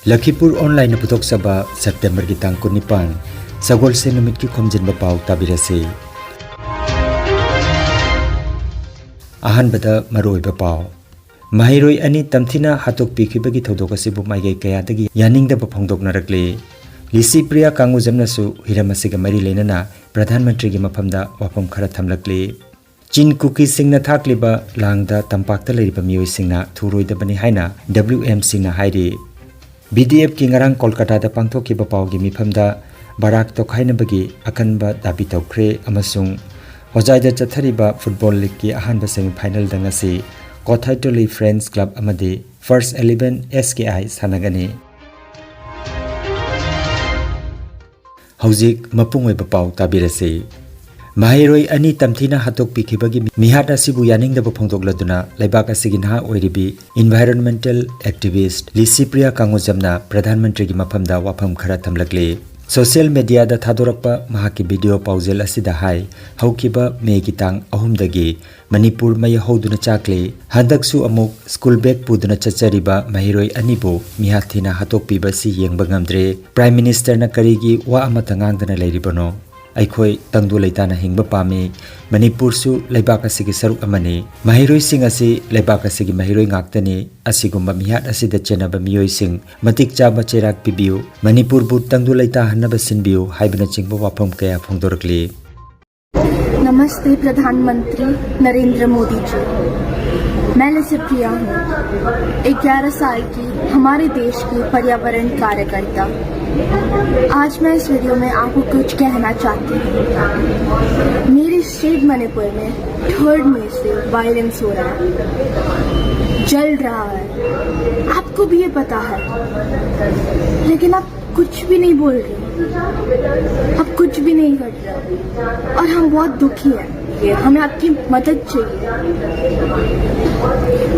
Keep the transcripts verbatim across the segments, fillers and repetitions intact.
ꯂꯈꯤꯄꯨꯔ ꯑꯣꯟꯂꯥꯏꯟꯅ ꯄꯨꯊꯣꯛꯆꯕ ꯁꯦꯞꯇꯦꯝꯕꯔꯒꯤ ꯇꯥꯡ ꯀꯨꯟꯅꯤꯄꯥꯟ, ꯁꯒꯣꯜꯁꯦꯟ ꯅꯨꯃꯤꯠꯀꯤ ꯈꯣꯝꯖꯤꯟꯕ ꯄꯥꯎ ꯇꯥꯕꯤꯔꯁꯤ꯫ ꯑꯍꯥꯟꯕꯗ ꯃꯔꯨꯑꯣꯏꯕ ꯄꯥꯎ꯫ ꯃꯍꯩꯔꯣꯏ ꯑꯅꯤ ꯇꯝꯊꯤꯅ ꯍꯥꯠꯇꯣꯛꯄꯤꯈꯤꯕꯒꯤ ꯊꯧꯗꯣꯛ ꯑꯁꯤꯕꯨ ꯃꯥꯏꯀꯩ ꯀꯌꯥꯗꯒꯤ ꯌꯥꯅꯤꯡꯗꯕ ꯐꯣꯡꯗꯣꯛꯅꯔꯛꯂꯤ꯫ ꯂꯤꯁꯤꯄ꯭ꯔꯤꯌꯥ ꯀꯥꯡꯉꯨꯖꯝꯅꯁꯨ ꯍꯤꯔꯝ ꯑꯁꯤꯒ ꯃꯔꯤ ꯂꯩꯅꯅ ꯄ꯭ꯔꯙꯥꯟ ꯃꯟꯇ꯭ꯔꯤꯒꯤ ꯃꯐꯝꯗ ꯋꯥꯐꯝ ꯈꯔ ꯊꯝꯂꯛꯂꯤ꯫ ꯆꯤꯟ ꯀꯨꯀꯤꯁꯤꯡꯅ ꯊꯥꯛꯂꯤꯕ ꯂꯥꯡꯗ ꯇꯝꯄꯥꯛꯇ ꯂꯩꯔꯤꯕ ꯃꯤꯑꯣꯏꯁꯤꯡꯅ ꯊꯨꯔꯣꯏꯗꯕꯅꯤ ꯍꯥꯏꯅ W M ꯁꯤꯡꯅ ꯍꯥꯏꯔꯤ꯫ B D F ꯀꯤ ꯉꯔꯥꯡ ꯀꯣꯜꯀꯇꯥꯗ ꯄꯥꯡꯊꯣꯛꯈꯤꯕ ꯄꯥꯎꯒꯤ ꯃꯤꯐꯝꯗ ꯕꯔꯥꯛ ꯇꯣꯈꯥꯏꯅꯕꯒꯤ ꯑꯀꯟꯕ ꯗꯥꯕꯤ ꯇꯧꯈ꯭ꯔꯦ ꯑꯃꯁꯨꯡ ꯍꯣꯖꯥꯏꯗ ꯆꯠꯊꯔꯤꯕ ꯐꯨꯠꯕꯣꯜ ꯂꯤꯒꯀꯤ ꯑꯍꯥꯟꯕ ꯁꯦꯃꯤꯐꯥꯏꯅꯦꯜꯗ ꯉꯁꯤ ꯀꯣꯊꯥꯏꯇꯣꯂꯤ ꯐ꯭ꯔꯦꯟꯁ ꯀ꯭ꯂꯕ ꯑꯃꯗꯤ first eleven S K I ꯁꯥꯟꯅꯒꯅꯤ꯫ ꯍꯧꯖꯤꯛ ꯃꯄꯨꯡ ꯑꯣꯏꯕ ꯄꯥꯎ ꯇꯥꯕꯤꯔꯁꯤ꯫ ꯃꯍꯩꯔꯣꯏ ꯑꯅꯤ ꯇꯝꯊꯤꯅ ꯍꯥꯠꯇꯣꯛꯄꯤꯈꯤꯕꯒꯤ ꯃꯤꯍꯥꯠ ꯑꯁꯤꯕꯨ ꯌꯥꯅꯤꯡꯗꯕ ꯐꯣꯡꯗꯣꯛꯂꯗꯨꯅ ꯂꯩꯕꯥꯛ ꯑꯁꯤꯒꯤ ꯅꯍꯥ ꯑꯣꯏꯔꯤꯕꯤ environmental activist ꯂꯤꯁꯤꯄ꯭ꯔꯤꯌꯥ ꯀꯥꯡꯉꯨꯖꯝꯅ ꯄ꯭ꯔꯙꯥꯟ ꯃꯟꯇ꯭ꯔꯤꯒꯤ ꯃꯐꯝꯗ ꯋꯥꯐꯝ ꯈꯔ ꯊꯝꯂꯛꯂꯤ꯫ ꯁꯣꯁꯤꯌꯦꯜ ꯃꯦꯗꯤꯌꯥꯗ ꯊꯥꯗꯣꯔꯛꯄ ꯃꯍꯥꯛꯀꯤ ꯚꯤꯗꯤꯑꯣ ꯄꯥꯎꯖꯦꯜ ꯑꯁꯤꯗ ꯍꯥꯏ, ꯍꯧꯈꯤꯕ ꯃꯦꯒꯤ ꯇꯥꯡ ꯑꯍꯨꯝꯗꯒꯤ ꯃꯅꯤꯄꯨꯔ ꯃꯩ ꯍꯧꯗꯨꯅ ꯆꯥꯛꯂꯤ꯫ ꯍꯟꯗꯛꯁꯨ ꯑꯃꯨꯛ ꯁ꯭ꯀꯨꯜ ꯕꯦꯒ ꯄꯨꯗꯨꯅ ꯆꯠꯆꯔꯤꯕ ꯃꯍꯩꯔꯣꯏ ꯑꯅꯤꯕꯨ ꯃꯤꯍꯥꯠ ꯊꯤꯅ ꯍꯥꯠꯇꯣꯛꯄꯤꯕ ꯑꯁꯤ ꯌꯦꯡꯕ ꯉꯝꯗ꯭ꯔꯦ꯫ ꯄ꯭ꯔꯥꯏꯝ ꯃꯤꯅꯤꯁꯇꯔꯅ ꯀꯔꯤꯒꯤ ꯋꯥ ꯑꯃꯠꯇ ꯉꯥꯡꯗꯅ ꯂꯩꯔꯤꯕꯅꯣ? ꯑꯩꯈꯣꯏ ꯇꯪꯗꯨ ꯂꯩꯇꯥꯅ ꯍꯤꯡꯕ ꯄꯥꯝꯃꯤ꯫ ꯃꯅꯤꯄꯨꯔꯁꯨ ꯂꯩꯕꯥꯛ ꯑꯁꯤꯒꯤ ꯁꯔꯨꯛ ꯑꯃꯅꯤ꯫ ꯃꯍꯩꯔꯣꯏꯁꯤꯡ ꯑꯁꯤ ꯂꯩꯕꯥꯛ ꯑꯁꯤꯒꯤ ꯃꯍꯩꯔꯣꯏ ꯉꯥꯛꯇꯅꯤ꯫ ꯑꯁꯤꯒꯨꯝꯕ ꯃꯤꯍꯥꯠ ꯑꯁꯤꯗ ꯆꯦꯟꯅꯕ ꯃꯤꯑꯣꯏꯁꯤꯡ ꯃꯇꯤꯛ ꯆꯥꯕ ꯆꯩꯔꯥꯛ ꯄꯤꯕꯤꯌꯨ, ꯃꯅꯤꯄꯨꯔꯕꯨ ꯇꯪꯗꯨ ꯂꯩꯇꯥꯍꯟꯅꯕ ꯁꯤꯟꯕꯤꯌꯨ ꯍꯥꯏꯕꯅꯆꯤꯡꯕ ꯋꯥꯐꯝ ꯀꯌꯥ ꯐꯣꯡꯗꯣꯔꯛꯂꯤ꯫ नमस्ते प्रधानमंत्री नरेंद्र मोदी जी। मैं लसिप्रिया हूँ, एक ग्यारह साल की हमारे देश की पर्यावरण कार्यकर्ता। आज मैं इस वीडियो में आपको कुछ कहना चाहती हूँ। मेरे स्टेट मणिपुर में थर्ड मई से वायलेंस हो रहा है, जल रहा है। आपको भी ये पता है, लेकिन आप कुछ भी नहीं बोल रहे, आप कुछ भी नहीं कर रहे, और हम बहुत दुखी हैं। ये हमें आपकी मदद चाहिए।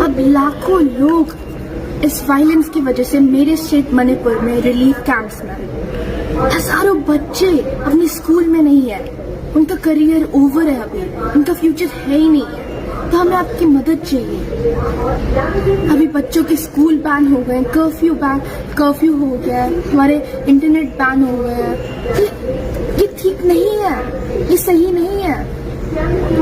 अब लाखों लोग इस वायलेंस की वजह से मेरे स्टेट मणिपुर में रिलीफ कैंप्स में, हजारों बच्चे अपने स्कूल में नहीं है, उनका करियर ओवर है, अभी उनका फ्यूचर है ही नहीं है। तो हमें आपकी मदद चाहिए। अभी बच्चों के स्कूल बैन हो गए, कर्फ्यू बैन, कर्फ्यू हो गया है, हमारे इंटरनेट बैन हो गया है। ये, ये ठीक नहीं है, ये सही नहीं है,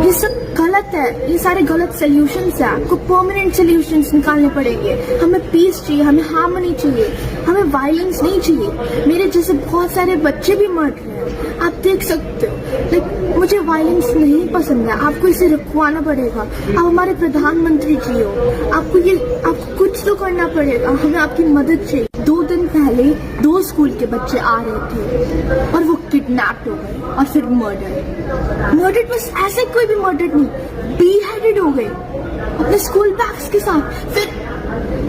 ये सब गलत है। ये सारे गलत सॉल्यूशंस है। आपको परमानेंट सॉल्यूशंस निकालने पड़ेंगे। हमें पीस चाहिए, हमें हार्मनी चाहिए, हमें वायलेंस नहीं चाहिए। मेरे जैसे बहुत सारे बच्चे भी मर रहे हैं, आप देख सकते हो। लाइक, मुझे वायलेंस नहीं पसंद है, आपको इसे रुकवाना पड़ेगा। आप हमारे प्रधानमंत्री जी हो, आपको ये, आपको कुछ तो करना पड़ेगा। हमें आपकी मदद चाहिए। दो दिन पहले दो स्कूल के बच्चे आ रहे थे और वो किडनैप्ड हो गए और फिर मर्डर। मर्डर बस ऐसे कोई भी मर्डर नहीं, बीहेडेड हो गए अपने स्कूल बैग्स के साथ। फिर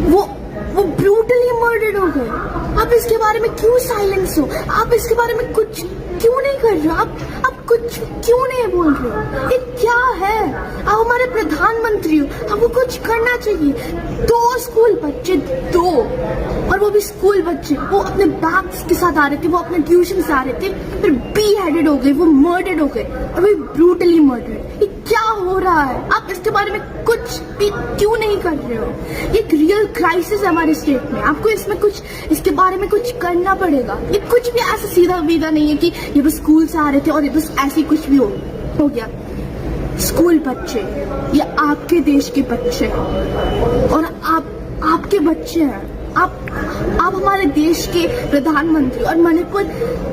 वो वो ब्रूटली मर्डर्ड हो गए। आप इसके बारे में क्यों साइलेंस हो? आप इसके बारे में कुछ क्यों नहीं कर रहे हो? आप आप कुछ क्यों नहीं बोल रहे हो? ये क्या है? आप हमारे प्रधानमंत्री हो, आपको कुछ करना चाहिए। दो स्कूल बच्चे, दो, और वो भी स्कूल बच्चे, वो अपने बैग्स के साथ आ रहे थे, वो अपने ट्यूशन से आ रहे थे, फिर बीहेडेड हो गए, वो मर्डर्ड हो गए, और वो ब्रूटली मर्डर्ड। ये क्या हो रहा है? आप इसके बारे में कुछ भी क्यों नहीं कर रहे हो? ये एक रियल क्राइसिस है हमारे स्टेट में। आपको इसमें कुछ, इसके बारे में कुछ करना पड़ेगा। ये कुछ भी ऐसा सीधा वीधा नहीं है कि ये बस स्कूल से आ रहे थे और ये बस ऐसे ही कुछ भी हो, हो गया। स्कूल बच्चे, ये आपके देश के बच्चे हैं और आप, आपके बच्चे हैं। आप आप हमारे देश के प्रधानमंत्री, और मणिपुर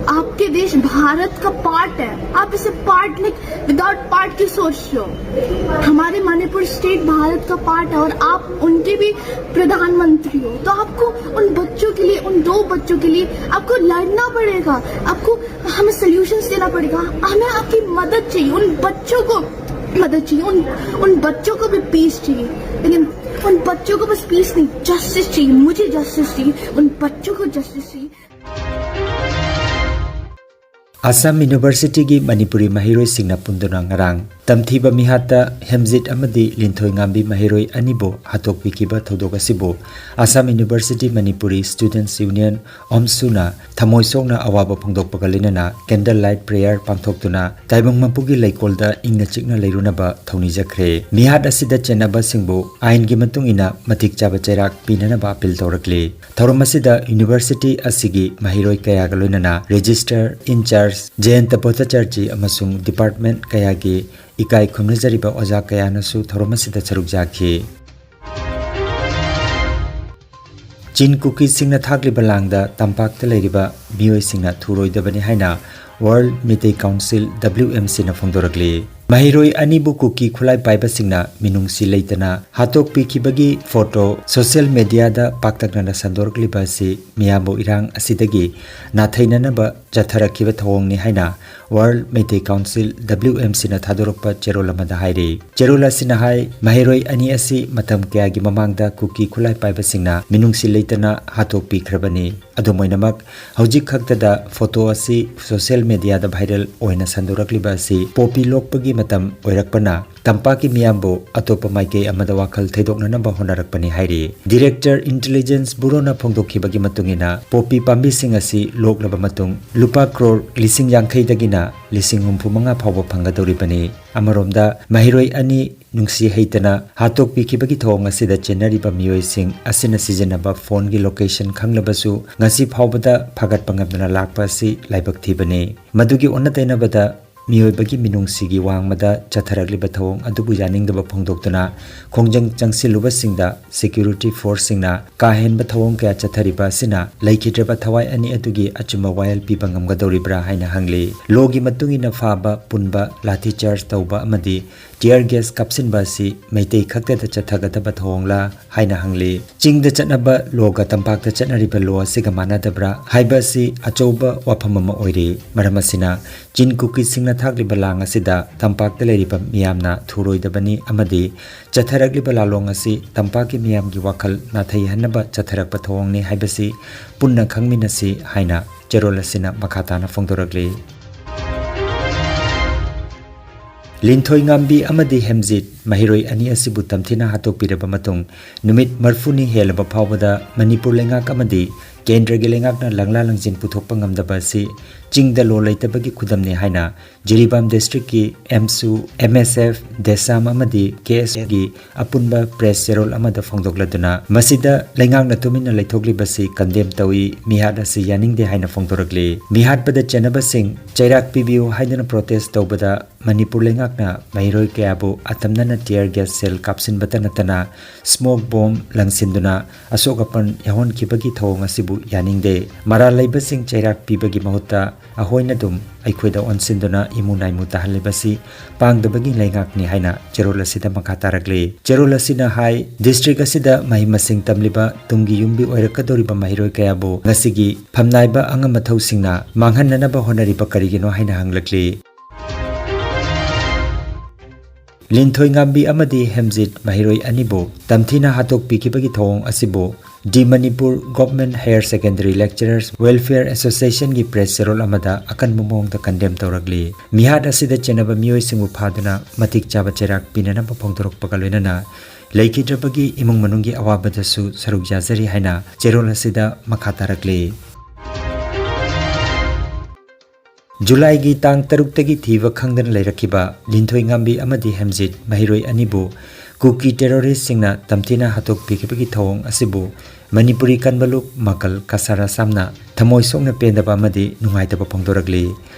आपके देश, भारत का पार्ट है। आप इसे पार्ट, लाइक, विदाउट पार्ट क्यों सोच रहे हो? हमारे मणिपुर स्टेट भारत का पार्ट है और आप उनके भी प्रधानमंत्री हो, तो आपको उन बच्चों के लिए, उन दो बच्चों के लिए आपको लड़ना पड़ेगा। आपको हमें सॉल्यूशंस देना पड़ेगा। हमें आपकी मदद चाहिए, उन बच्चों को मदद चाहिए, उन उन बच्चों को भी पीस चाहिए। लेकिन उन बच्चों को बस पीस नहीं, जस्टिस चाहिए। मुझे जस्टिस चाहिए, उन बच्चों को जस्टिस चाहिए। ꯑꯁꯥꯝ ꯌꯨꯅꯤꯚꯔꯁꯤꯇꯤꯒꯤ ꯃꯅꯤꯄꯨꯔꯤ ꯃꯍꯩꯔꯣꯏꯁꯤꯡꯅ ꯄꯨꯟꯗꯨꯅ ꯉꯔꯥꯡ ꯇꯝꯊꯤꯕ ꯃꯤꯍꯥꯠꯇ ꯍꯦꯝꯖꯤꯠ ꯑꯃꯗꯤ ꯂꯤꯟꯊꯣꯏꯉꯥꯝꯕꯤ ꯃꯍꯩꯔꯣꯏ ꯑꯅꯤꯕꯨ ꯍꯥꯠꯇꯣꯛꯄꯤꯈꯤꯕ ꯊꯧꯗꯣꯛ ꯑꯁꯤꯕꯨ ꯑꯁꯥꯝ ꯌꯨꯅꯤꯚꯔꯁꯤꯇꯤ ꯃꯅꯤꯄꯨꯔꯤ ꯁ꯭ꯇꯨꯗꯦꯟꯠꯁ ꯌꯨꯅꯤꯌꯟ, ꯑꯣꯝꯁꯨꯅ ꯊꯃꯣꯏ ꯁꯣꯛꯅ ꯑꯋꯥꯕ ꯐꯣꯡꯗꯣꯛꯄꯒ ꯂꯣꯏꯅꯅ ꯀꯦꯟꯗꯜ ꯂꯥꯏꯠ ꯄ꯭ꯔꯦꯌꯔ ꯄꯥꯡꯊꯣꯛꯇꯨꯅ ꯇꯥꯏꯕꯪ ꯃꯄꯨꯒꯤ ꯂꯩꯀꯣꯜꯗ ꯏꯪꯅ ꯆꯤꯛꯅ ꯂꯩꯔꯨꯅꯕ ꯊꯧꯅꯤꯖꯈ꯭ꯔꯦ꯫ ꯃꯤꯍꯥꯠ ꯑꯁꯤꯗ ꯆꯦꯟꯅꯕꯁꯤꯡꯕꯨ ꯑꯥꯏꯟꯒꯤ ꯃꯇꯨꯡ ꯏꯟꯅ ꯃꯇꯤꯛ ꯆꯥꯕ ꯆꯩꯔꯥꯛ ꯄꯤꯅꯅꯕ ꯑꯄꯤꯜ ꯇꯧꯔꯛꯂꯤ꯫ ꯊꯧꯔꯝ ꯑꯁꯤꯗ ꯌꯨꯅꯤꯚꯔꯁꯤꯇꯤ ꯑꯁꯤꯒꯤ ꯃꯍꯩꯔꯣꯏ ꯀꯌꯥꯒ ꯂꯣꯏꯅꯅ ꯔꯦꯖꯤꯁꯇꯔ, ꯏꯟꯆꯥꯔꯖ ꯖꯌꯟꯇ ꯚꯣꯠꯇꯥꯆꯥꯔꯖꯤ ꯑꯃꯁꯨꯡ ꯗꯤꯄꯥꯔꯠꯃꯦꯟꯠ ꯀꯌꯥꯒꯤ ꯏꯀꯥꯏ ꯈꯨꯝꯅꯖꯔꯤꯕ ꯑꯣꯖꯥ ꯀꯌꯥꯅꯁꯨ ꯊꯧꯔꯝ ꯑꯁꯤꯗ ꯁꯔꯨꯛ ꯌꯥꯈꯤ꯫ ꯆꯤꯟ ꯀꯨꯀꯤꯁꯤꯡꯅ ꯊꯥꯛꯂꯤꯕ ꯂꯥꯡꯗ ꯇꯝꯄꯥꯛꯇ ꯂꯩꯔꯤꯕ ꯃꯤꯑꯣꯏꯁꯤꯡꯅ ꯊꯨꯔꯣꯏꯗꯕꯅꯤ ꯍꯥꯏꯅ world Meitei council, W M C ꯅ ꯐꯣꯡꯗꯣꯔꯛꯂꯤ꯫ ꯃꯍꯩꯔꯣꯏ ꯑꯅꯤꯕꯨ ꯀꯨꯀꯤ ꯈꯨꯠꯂꯥꯏ ꯄꯥꯏꯕꯁꯤꯡꯅ ꯃꯤꯅꯨꯡꯁꯤ ꯂꯩꯇꯅ ꯍꯥꯠꯇꯣꯛꯄꯤꯈꯤꯕꯒꯤ ꯐꯣꯇꯣ ꯁꯣꯁꯤꯌꯦꯜ ꯃꯦꯗꯤꯌꯥꯗ ꯄꯥꯛꯇꯛꯅꯅ ꯁꯟꯗꯣꯔꯛꯂꯤꯕ ꯑꯁꯤ ꯃꯤꯌꯥꯝꯕꯨ ꯏꯔꯥꯡ ꯑꯁꯤꯗꯒꯤ ꯅꯥꯊꯩꯅꯅꯕ ꯆꯠꯊꯔꯛꯈꯤꯕ ꯊꯧꯑꯣꯡꯅꯤ ꯍꯥꯏꯅ world Meitei council, W M C ꯅ ꯊꯥꯗꯣꯔꯛꯄ ꯆꯦꯔꯣꯜ ꯑꯃꯗ ꯍꯥꯏꯔꯤ꯫ ꯆꯦꯔꯣꯜ ꯑꯁꯤꯅ ꯍꯥꯏ, ꯃꯍꯩꯔꯣꯏ ꯑꯅꯤ ꯑꯁꯤ ꯃꯇꯝ ꯀꯌꯥꯒꯤ ꯃꯃꯥꯡꯗ ꯀꯨꯀꯤ ꯈꯨꯠꯂꯥꯏ ꯄꯥꯏꯕꯁꯤꯡꯅ ꯃꯤꯅꯨꯡꯁꯤ ꯂꯩꯇꯅ ꯍꯥꯠꯇꯣꯛꯄꯤꯈ꯭ꯔꯕꯅꯤ꯫ ꯑꯗꯨꯝ ꯑꯣꯏꯅꯃꯛ, ꯍꯧꯖꯤꯛ ꯈꯛꯇꯗ ꯐꯣꯇꯣ ꯑꯁꯤ ꯁꯣꯁꯤꯌꯦꯜ ꯃꯦꯗꯤꯌꯥꯗ ꯚꯥꯏꯔꯦꯜ ꯑꯣꯏꯅ ꯁꯟꯗꯣꯔꯛꯂꯤꯕ ꯑꯁꯤ ꯄꯣꯄꯤ ꯂꯣꯛꯄꯒꯤ ꯃꯇꯝ ꯑꯣꯏꯔꯛꯄꯅ ꯇꯝꯄꯥꯛꯀꯤ ꯃꯤꯌꯥꯝꯕꯨ ꯑꯇꯣꯞꯄ ꯃꯥꯏꯀꯩ ꯑꯃꯗ ꯋꯥꯈꯜ ꯊꯩꯗꯣꯛꯅꯅꯕ ꯍꯣꯠꯅꯔꯛꯄꯅꯤ ꯍꯥꯏꯔꯤ꯫ ꯗꯤꯔꯦꯛꯇꯔ ꯏꯟꯇꯦꯂꯤꯖꯦꯟꯁ ꯕ꯭ꯌꯨꯔꯣꯅ ꯐꯣꯡꯗꯣꯛꯈꯤꯕꯒꯤ ꯃꯇꯨꯡ ꯏꯟꯅ, ꯄꯣꯄꯤ ꯄꯥꯝꯕꯤꯁꯤꯡ ꯑꯁꯤ ꯂꯣꯛꯂꯕ ꯃꯇꯨꯡ ꯂꯨꯄꯥ ꯀ꯭ꯔꯣꯔ ꯂꯤꯁꯤꯡ ꯌꯥꯡꯈꯩꯗꯒꯤꯅ ꯂꯤꯁꯤꯡ ꯍꯨꯝꯐꯨ ꯃꯉꯥ ꯐꯥꯎꯕ ꯐꯪꯒꯗꯧꯔꯤꯕꯅꯤ꯫ ꯑꯃꯔꯣꯝꯗ, ꯃꯍꯩꯔꯣꯏ ꯑꯅꯤ ꯅꯨꯡꯁꯤ ꯍꯩꯇꯅ ꯍꯥꯠꯇꯣꯛꯄꯤꯈꯤꯕꯒꯤ ꯊꯧꯑꯣꯡ ꯑꯁꯤꯗ ꯆꯦꯟꯅꯔꯤꯕ ꯃꯤꯑꯣꯏꯁꯤꯡ ꯑꯁꯤꯅ ꯁꯤꯖꯤꯟꯅꯕ ꯐꯣꯟꯒꯤ ꯂꯣꯀꯦꯁꯟ ꯈꯪꯂꯕꯁꯨ, ꯉꯁꯤ ꯐꯥꯎꯕꯗ ꯐꯥꯒꯠꯄ ꯉꯝꯗꯅ ꯂꯥꯛꯄ ꯑꯁꯤ ꯂꯥꯏꯕꯛ ꯊꯤꯕꯅꯤ꯫ ꯃꯗꯨꯒꯤ ꯑꯣꯟꯅ ꯇꯩꯅꯕꯗ, ꯃꯤꯑꯣꯏꯕꯒꯤ ꯃꯤꯅꯨꯡꯁꯤꯒꯤ ꯋꯥꯡꯃꯗ ꯆꯠꯊꯔꯛꯂꯤꯕ ꯊꯧꯑꯣꯡ ꯑꯗꯨꯕꯨ ꯌꯥꯅꯤꯡꯗꯕ ꯐꯣꯡꯗꯣꯛꯇꯨꯅ ꯈꯣꯡꯖꯪ ꯆꯪꯁꯤꯜꯂꯨꯕꯁꯤꯡꯗ ꯁꯦꯀ꯭ꯌꯨꯔꯤꯇꯤ ꯐꯣꯔꯁꯁꯤꯡꯅ ꯀꯥ ꯍꯦꯟꯕ ꯊꯧꯑꯣꯡ ꯀꯌꯥ ꯆꯠꯊꯔꯤꯕ ꯑꯁꯤꯅ ꯂꯩꯈꯤꯗ꯭ꯔꯕ ꯊꯋꯥꯏ ꯑꯅꯤ ꯑꯗꯨꯒꯤ ꯑꯆꯨꯝꯕ ꯋꯥꯌꯦꯜ ꯄꯤꯕ ꯉꯝꯒꯗꯧꯔꯤꯕ꯭ꯔꯥ ꯍꯥꯏꯅ ꯍꯪꯂꯤ꯫ ꯂꯣꯒꯤ ꯃꯇꯨꯡ ꯏꯟꯅ ꯐꯥꯕ, ꯄꯨꯟꯕ, ꯂꯥꯊꯤ ꯆꯥꯔꯖ ꯇꯧꯕ ꯑꯃꯗꯤ ꯇꯤꯌꯔ ꯒꯦꯁ ꯀꯥꯞꯁꯤꯟꯕ ꯑꯁꯤ ꯃꯩꯇꯩ ꯈꯛꯇꯗ ꯆꯠꯊꯒꯗꯕ ꯊꯧꯑꯣꯡꯂꯥ ꯍꯥꯏꯅ ꯍꯪꯂꯤ꯫ ꯆꯤꯡꯗ ꯆꯠꯅꯕ ꯂꯣꯒ ꯇꯝꯄꯥꯛꯇ ꯆꯠꯅꯔꯤꯕ ꯂꯣ ꯑꯁꯤꯒ ꯃꯥꯟꯅꯗꯕ꯭ꯔꯥ ꯍꯥꯏꯕ ꯑꯁꯤ ꯑꯆꯧꯕ ꯋꯥꯐꯝ ꯑꯃ ꯑꯣꯏꯔꯤ꯫ ꯃꯔꯝ ꯑꯁꯤꯅ, ꯆꯤꯟ ꯀꯨꯀꯤꯁꯤꯡꯅ ꯊꯥꯛꯂꯤꯕ ꯂꯥꯡ ꯑꯁꯤꯗ ꯇꯝꯄꯥꯛꯇ ꯂꯩꯔꯤꯕ ꯃꯤꯌꯥꯝꯅ ꯊꯨꯔꯣꯏꯗꯕꯅꯤ ꯑꯃꯗꯤ ꯆꯠꯊꯔꯛꯂꯤꯕ ꯂꯥꯂꯣꯡ ꯑꯁꯤ ꯇꯝꯄꯥꯛꯀꯤ ꯃꯤꯌꯥꯝꯒꯤ ꯋꯥꯈꯜ ꯅꯥꯊꯩꯍꯟꯅꯕ ꯆꯠꯊꯔꯛꯄ ꯊꯧꯑꯣꯡꯅꯤ ꯍꯥꯏꯕꯁꯤ ꯄꯨꯟꯅ ꯈꯪꯃꯤꯟꯅꯁꯤ ꯍꯥꯏꯅ ꯆꯦꯔꯣꯜ ꯑꯁꯤꯅ ꯃꯈꯥ ꯇꯥꯅ ꯐꯣꯡꯗꯣꯔꯛꯂꯤ꯫ ꯂꯤꯟꯊꯣꯏꯉꯥꯝꯕꯤ ꯑꯃꯗꯤ ꯍꯦꯝꯖꯤꯠ ꯃꯍꯩꯔꯣꯏ ꯑꯅꯤ ꯑꯁꯤꯕꯨ ꯇꯝꯊꯤꯅ ꯍꯥꯠꯇꯣꯛꯄꯤꯔꯕ ꯃꯇꯨꯡ ꯅꯨꯃꯤꯠ ꯃꯔꯤꯐꯨꯅꯤ ꯍꯦꯜꯂꯕ ꯐꯥꯎꯕꯗ ꯃꯅꯤꯄꯨꯔ ꯂꯩꯉꯥꯛ ꯑꯃꯗꯤ ꯀꯦꯟꯗ꯭ꯔꯒꯤ ꯂꯩꯉꯥꯛꯅ ꯂꯪꯂꯥ ꯂꯪꯖꯤꯟ ꯄꯨꯊꯣꯛꯄ ꯉꯝꯗꯕ ꯑꯁꯤ ꯆꯤꯡꯗ ꯂꯣ ꯂꯩꯇꯕꯒꯤ ꯈꯨꯗꯝꯅꯤ ꯍꯥꯏꯅ ꯖꯤꯔꯤꯕꯥꯝ ꯗꯤꯁꯇ꯭ꯔꯤꯛꯀꯤ ꯑꯦꯝꯁꯨ, ꯑꯦꯝ ꯑꯦꯁ ꯑꯦꯐ, ꯗꯦꯁꯥꯝ ꯑꯃꯗꯤ ꯀꯦ ꯑꯦꯁ ꯑꯦꯒꯤ ꯑꯄꯨꯟꯕ ꯄ꯭ꯔꯦꯁ ꯆꯦꯔꯣꯜ ꯑꯃꯗ ꯐꯣꯡꯗꯣꯛꯂꯗꯨꯅ, ꯃꯁꯤꯗ ꯂꯩꯉꯥꯛꯅ ꯇꯨꯃꯤꯟꯅ ꯂꯩꯊꯣꯛꯂꯤꯕꯁꯤ ꯀꯟꯗꯦꯝ ꯇꯧꯏ, ꯃꯤꯍꯥꯠ ꯑꯁꯤ ꯌꯥꯅꯤꯡꯗꯦ ꯍꯥꯏꯅ ꯐꯣꯡꯗꯣꯔꯛꯂꯤ꯫ ꯃꯤꯍꯥꯠꯄꯗ ꯆꯦꯟꯅꯕꯁꯤꯡ ꯆꯩꯔꯥꯛ ꯄꯤꯕꯤꯌꯨ ꯍꯥꯏꯗꯨꯅ ꯄ꯭ꯔꯣꯇꯦꯁ ꯇꯧꯕꯗ ꯃꯅꯤꯄꯨꯔ ꯂꯩꯉꯥꯛꯅ ꯃꯍꯩꯔꯣꯏ ꯀꯌꯥꯕꯨ ꯑꯇꯝꯅꯅ tear gas shell ꯀꯥꯞꯁꯤꯟꯕꯇ ꯅꯠꯇꯅ smoke bomb ꯂꯪꯁꯤꯟꯗꯨꯅ ꯑꯁꯣꯛ ꯑꯄꯟ ꯌꯥꯎꯍꯟꯈꯤꯕꯒꯤ ꯊꯧꯑꯣꯡ ꯑꯁꯤꯕꯨ ꯌꯥꯅꯤꯡꯗꯦ꯫ ꯃꯔꯥꯜ ꯂꯩꯕꯁꯤꯡ ꯆꯩꯔꯥꯛ ꯄꯤꯕꯒꯤ ꯃꯍꯨꯠꯇ ꯑꯩꯈꯣꯏꯅ ꯑꯗꯨꯝ ꯑꯩꯈꯣꯏꯗ ꯑꯣꯟꯁꯤꯟꯗꯨꯅ ꯏꯃꯨ ꯅꯥꯏꯃꯨ ꯇꯥꯍꯜꯂꯤꯕꯁꯤ ꯄꯥꯡꯗꯕꯒꯤ ꯂꯩꯉꯥꯛꯅꯤ ꯍꯥꯏꯅ ꯆꯦꯔꯣꯜ ꯑꯁꯤꯗ ꯃꯈꯥ ꯇꯥꯔꯛꯂꯤ꯫ ꯆꯦꯔꯣꯜ ꯑꯁꯤꯅ ꯍꯥꯏ, ꯗꯤꯁꯇ꯭ꯔꯤꯛ ꯑꯁꯤꯗ ꯃꯍꯩ ꯃꯁꯤꯡ ꯇꯝꯂꯤꯕ ꯇꯨꯡꯒꯤ ꯌꯨꯝꯕꯤ ꯑꯣꯏꯔꯛꯀꯗꯧꯔꯤꯕ ꯃꯍꯩꯔꯣꯏ ꯀꯌꯥꯕꯨ ꯉꯁꯤꯒꯤ ꯐꯝꯅꯥꯏꯕ ꯑꯉꯝ ꯑꯊꯧꯁꯤꯡꯅ ꯃꯥꯡꯍꯟꯅꯅꯕ ꯍꯣꯠꯅꯔꯤꯕ ꯀꯔꯤꯒꯤꯅꯣ ꯍꯥꯏꯅ ꯍꯪꯂꯛꯂꯤ꯫ ꯂꯤꯟꯊꯣꯏꯉꯥꯝꯕꯤ ꯑꯃꯗꯤ ꯍꯦꯝꯖꯤꯠ ꯃꯍꯩꯔꯣꯏ ꯑꯅꯤꯕꯨ ꯇꯝꯊꯤꯅ ꯍꯥꯠꯇꯣꯛꯄꯤꯈꯤꯕꯒꯤ ꯊꯧꯑꯣꯡ ꯑꯁꯤꯕꯨ The Manipur Government Higher Secondary Lecturers Welfare Associationꯒꯤ ꯄ꯭ꯔꯦꯁ ꯆꯦꯔꯣꯜ ꯑꯃꯗ ꯑꯀꯟꯕ ꯃꯑꯣꯡꯗ ꯀꯟꯗꯦꯝ ꯇꯧꯔꯛꯂꯤ꯫ ꯃꯤꯍꯥꯠ ꯑꯁꯤꯗ ꯆꯦꯟꯅꯕ ꯃꯤꯑꯣꯏꯁꯤꯡꯕꯨ ꯐꯥꯗꯨꯅ ꯃꯇꯤꯛ ꯆꯥꯕ ꯆꯩꯔꯥꯛ ꯄꯤꯅꯅꯕ ꯐꯣꯡꯗꯣꯔꯛꯄꯒ ꯂꯣꯏꯅꯅ ꯂꯩꯈꯤꯗ꯭ꯔꯕꯒꯤ ꯏꯃꯨꯡ ꯃꯅꯨꯡꯒꯤ ꯑꯋꯥꯕꯗꯁꯨ ꯁꯔꯨꯛ ꯌꯥꯖꯔꯤ ꯍꯥꯏꯅ ꯆꯦꯔꯣꯜ ꯑꯁꯤꯗ ꯃꯈꯥ ꯇꯥꯔꯛꯂꯤ꯫ ꯖꯨꯂꯥꯏꯒꯤ ꯇꯥꯡ ꯇꯔꯨꯛꯇꯒꯤ ꯊꯤꯕ ꯈꯪꯗꯅ ꯂꯩꯔꯛꯈꯤꯕ ꯂꯤꯟꯊꯣꯏꯉꯥꯝꯕꯤ ꯑꯃꯗꯤ ꯍꯦꯝꯖꯤꯠ ꯃꯍꯩꯔꯣꯏ ꯑꯅꯤꯕꯨ ꯀꯨꯀꯤ terroristꯁꯤꯡꯅ ꯇꯝꯊꯤꯅ ꯍꯥꯠꯇꯣꯛꯄꯤꯈꯤꯕꯒꯤ ꯊꯧꯑꯣꯡ ꯑꯁꯤꯕꯨ ꯃꯅꯤꯄꯨꯔꯤ ꯀꯟꯕ ꯂꯨꯞ ꯃꯀꯜ ꯀꯁꯥꯔ ꯑꯁꯥꯝꯅ ꯊꯃꯣꯏ ꯁꯣꯛꯅ ꯄꯦꯟꯗꯕ ꯑꯃꯗꯤ ꯅꯨꯡꯉꯥꯏꯇꯕ ꯐꯣꯡꯗꯣꯔꯛꯂꯤ꯫